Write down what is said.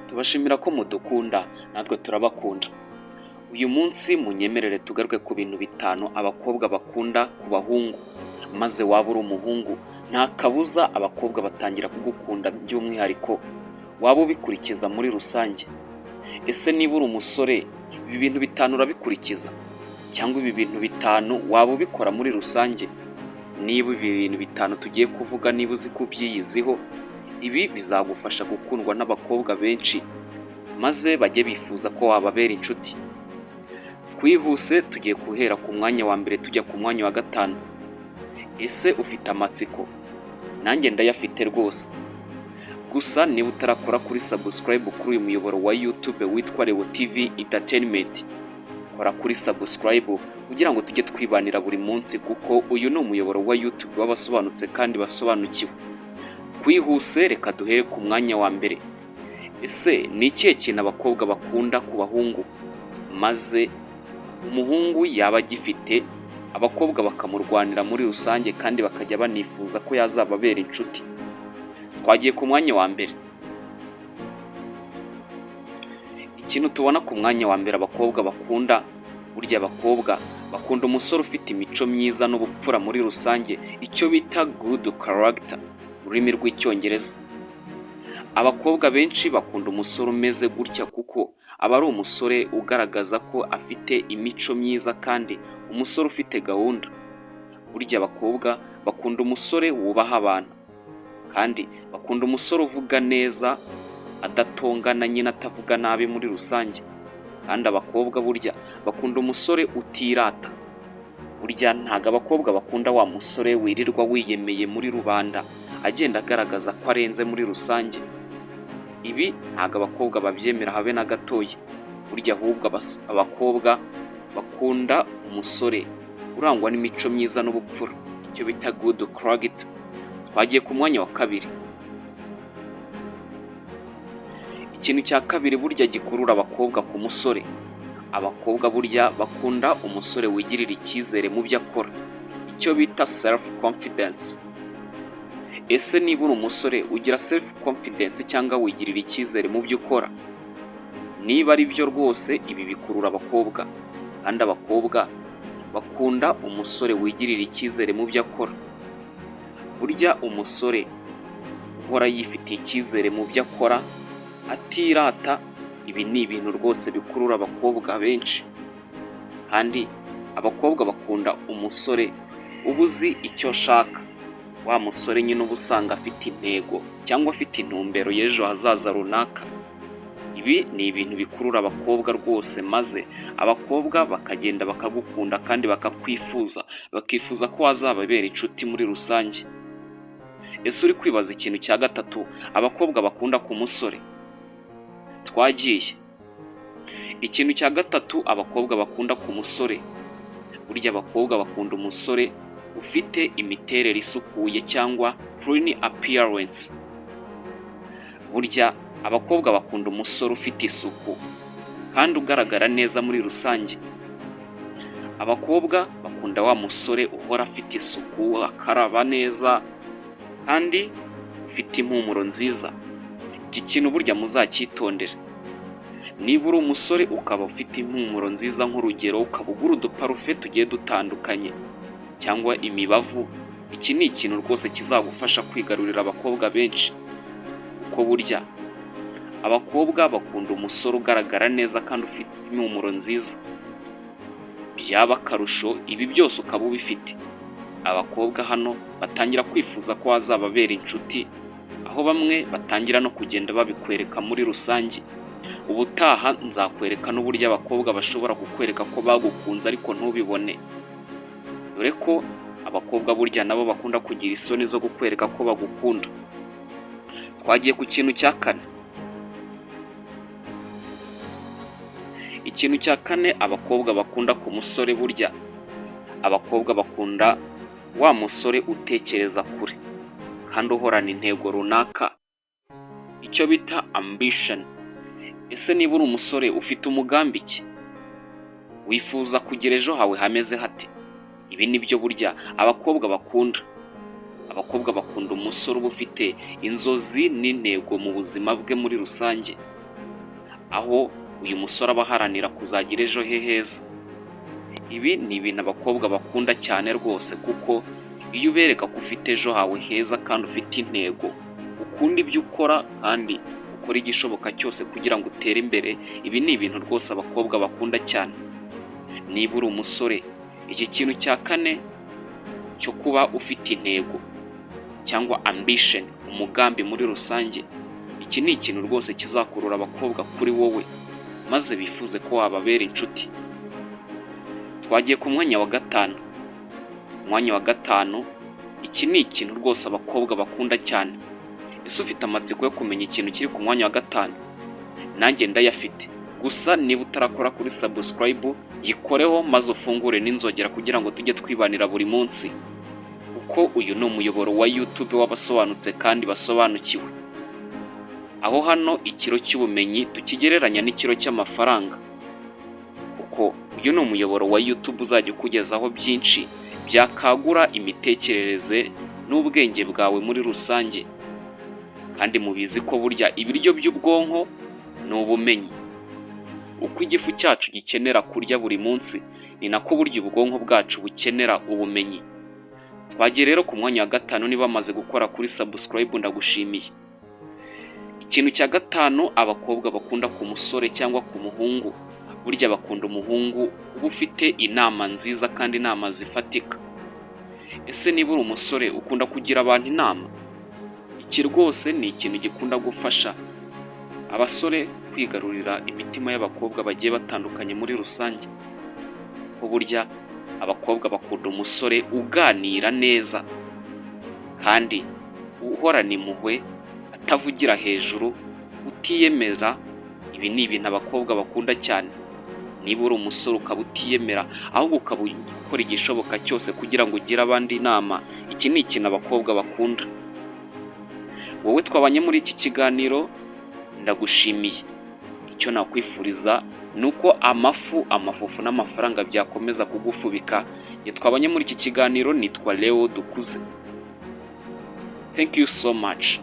Tubashimira ko mudukunda, natwe turabakunda. Uyu munsi munyemerere tugaruke ku bintu bitanu abakobwa bakunda ku bahungu, maze waba uri umuhungu nta kabuza abakobwa batangira kugukunda, by'umwihariko waba ubikurikiza muri rusange. Ese niba uri umusore, ibi bintu bitanu urabikurikiza? Cyangwa ibi bintu bitanu waba ubikora muri rusange? Niba ibi bintu bitanu tugiye kuvuga niba uzi ko ubyiyiziho, ibi bizagufasha gukundwa n'abakobwa benshi, maze bajye bifuza ko wababera inshuti. Twihuse, tugiye guhera ku mwanya wa mbere tujya ku mwanya wa gatanu. Ese ufite amatsiko? Nanjye ndayafite rwose. Gusa niba utarakora kuri subscribe kuri uyu muyoboro wa YouTube witwa Leo TV Entertainment, kora kuri subscribe kugira ngo tujye twibanira buri munsi, kuko uyu ni umuyoboro wa YouTube w'abasobanutse kandi basobanukiwe. Twihuse, reka duhere ku mwanya wa mbere. Ese ni ikihe kintu abakobwa bakunda ku bahungu, maze umuhungu yaba agifite abakobwa bakamurwanira muri rusange kandi bakajya banifuza ko yazababera inshuti? Twagiye ku mwanya wa mbere. Ikintu tubona ku mwanya wa mbere abakobwa bakunda, burya abakobwa bakunda umusore ufite imico myiza n'ubupfura muri rusange, icyo bita good character mu rurimi rw'Icyongereza. Abakobwa benshi bakunda umusore umeze gutya kuko aba ari umusore ugaragaza ko afite imico myiza kandi umusore ufite gahunda. Burya abakobwa bakunda umusore wubaha abantu, kandi bakunda umusore uvuga neza, adatongana nyine, atavuga nabi muri rusange. Kandi abakobwa burya bakunda umusore utirata. Burya ntabwo abakobwa bakunda wa musore wirirwa wiyemeye muri rubanda, agenda agaragaza ko arenze muri rusange. Ibi ntabwo abakobwa babyemera habe na gatoya. Burya ahubwo abakobwa bakunda umusore urangwa n'imico myiza n'ubupfura, icyo bita good character. Twagiye ku mwanya wa kabiri. Ikintu cya kabiri burya gikurura abakobwa ku musore, abakobwa burya bakunda umusore wigirira icyizere mu byo akora, icyo bita self confidence. Ese niba uri umusore, ugira self confidence cyangwa wigirira icyizere mu byo ukora? Niba ari byo rwose, ibi bikurura abakobwa, kandi abakobwa bakunda umusore wigirira icyizere mu byo akora. Burya umusore uhora yifitiye icyizere mu byo akora, atirata, ibi ni ibintu rwose bikurura abakobwa benshi. Kandi abakobwa bakunda umusore uba uzi icyo ashaka, wa musore nyine uba usanga afite intego cyangwa afite intumbero y'ejo hazaza runaka. Ibi ni ibintu bikurura abakobwa rwose, maze abakobwa bakagenda bakagukunda kandi bakakwifuza, bakifuza ko wazababera inshuti muri rusange. Ese uri kwibaza ikintu cya gatatu abakobwa bakunda ku musore? Twagiye. Ikintu cya gatatu abakobwa bakunda ku musore, burya abakobwa bakunda umusore ufite imiterere isukuye cyangwa clean appearance. Burya abakobwa bakunda umusore ufite isuku kandi ugaragara neza muri rusange. Abakobwa bakunda wa musore uhora afite isuku, akaraba neza kandi ufite impumuro nziza. Iki kintu burya muzacyitondere. Niba uri umusore ukaba ufite impumuro nziza, nk'urugero ukaba ugura uduparufe tugiye dutandukanye cyangwa imibavu, iki ni ikintu rwose kizagufasha kwigarurira abakobwa benshi, kuko burya abakobwa bakunda umusore ugaragara neza kandi ufite impumuro nziza. Byaba akarusho ibi byose ukaba ubifite, abakobwa hano batangira kwifuza ko wazababera inshuti, aho bamwe batangira no kugenda babikwereka muri rusange. Ubutaha nzakwereka n'uburyo abakobwa bashobora kukwereka ko bagukunze ariko ntubibone, dore ko abakobwa burya nabo bakunda kugira isoni zo kukwereka ko bagukunda. Twagiye ku kintu cya kane. Ikintu cya kane abakobwa bakunda ku musore, burya abakobwa bakunda wa musore utekereza kure kandi uhorana intego runaka, icyo bita ambition. Ese niba uri umusore, ufite umugambi ki? Wifuza kugira ejo hawe hameze hate? Ibi ni byo burya abakobwa bakunda. Abakobwa bakunda umusore uba ufite inzozi n'intego mu buzima bwe muri rusange. Aho uyu musore aba aharanira kuzagira ejo he heza. Ibi ni ibintu abakobwa bakunda cyane rwose, kuko iyo ubereka ko ufite ejo hawe heza kandi ufite intego, ukunda ibyo ukora kandi ukora igishoboka cyose kugira ngo utere imbere, ibi ni ibintu rwose abakobwa bakunda cyane. Niba uri umusore, iki kintu cya kane cyo kuba ufite intego cyangwa ambition, umugambi muri rusange, iki ni ikintu rwose kizakurura abakobwa kuri wowe, maze bifuze ko wababera inshuti. Twagiye ku mwanya wa gatanu. Umwanya wa gatanu, iki ni ikintu rwose abakobwa bakunda cyane. Ese ufite amatsiko yo kumenya ikintu kiri ku mwanya wa gatanu? Nanjye ndayafite. Gusa niba utarakora kuri subscribe, yikoreho maze ufungure n'inzogera kugira ngo tujye twibanira buri munsi, kuko uyu ni umuyoboro wa YouTube w'abasobanutse kandi basobanukiwe, aho hano ikiro cy'ubumenyi tukigereranya n'ikiro cy'amafaranga, kuko uyu ni umuyoboro wa YouTube uzajya ukugezaho byinshi byakagura imitekerereze n'ubwenge bwawe muri rusange. Kandi mubizi ko burya ibiryo by'ubwonko ni ubumenyi. Uko igifu cyacu gikenera kurya buri munsi, ni nako burya ubwonko bwacu bukenera ubumenyi. Twagiye rero ku mwanya wa gatanu. Niba bamaze gukora kuri subscribe, ndagushimiye. Ikintu cya gatanu abakobwa bakunda ku musore cyangwa ku muhungu, burya bakunda umuhungu uba ufite inama nziza kandi inama zifatika. Ese niba uri umusore, ukunda kugira abantu inama? Iki rwose ni ikintu gikunda gufasha abasore kwigarurira imitima y'abakobwa bagiye batandukanye muri rusange, ko burya abakobwa bakunda umusore uganira neza kandi uhorana impuhwe, atavugira hejuru, utiyemera. Ibi ni ibintu abakobwa bakunda cyane. Niba uri umusore ukaba utiyemera, ahubwo ukaba ukora igishoboka cyose kugira ngo ugire abandi inama, iki ni ikintu abakobwa bakunda. Wowe twabanye muri iki kiganiro, ndagushimiye. Icyo nakwifuriza ni uko amafu, amafufu n'amafaranga byakomeza kugufubika. Njye twabanye muri iki kiganiro nitwa Leo Dukuze. Thank you so much.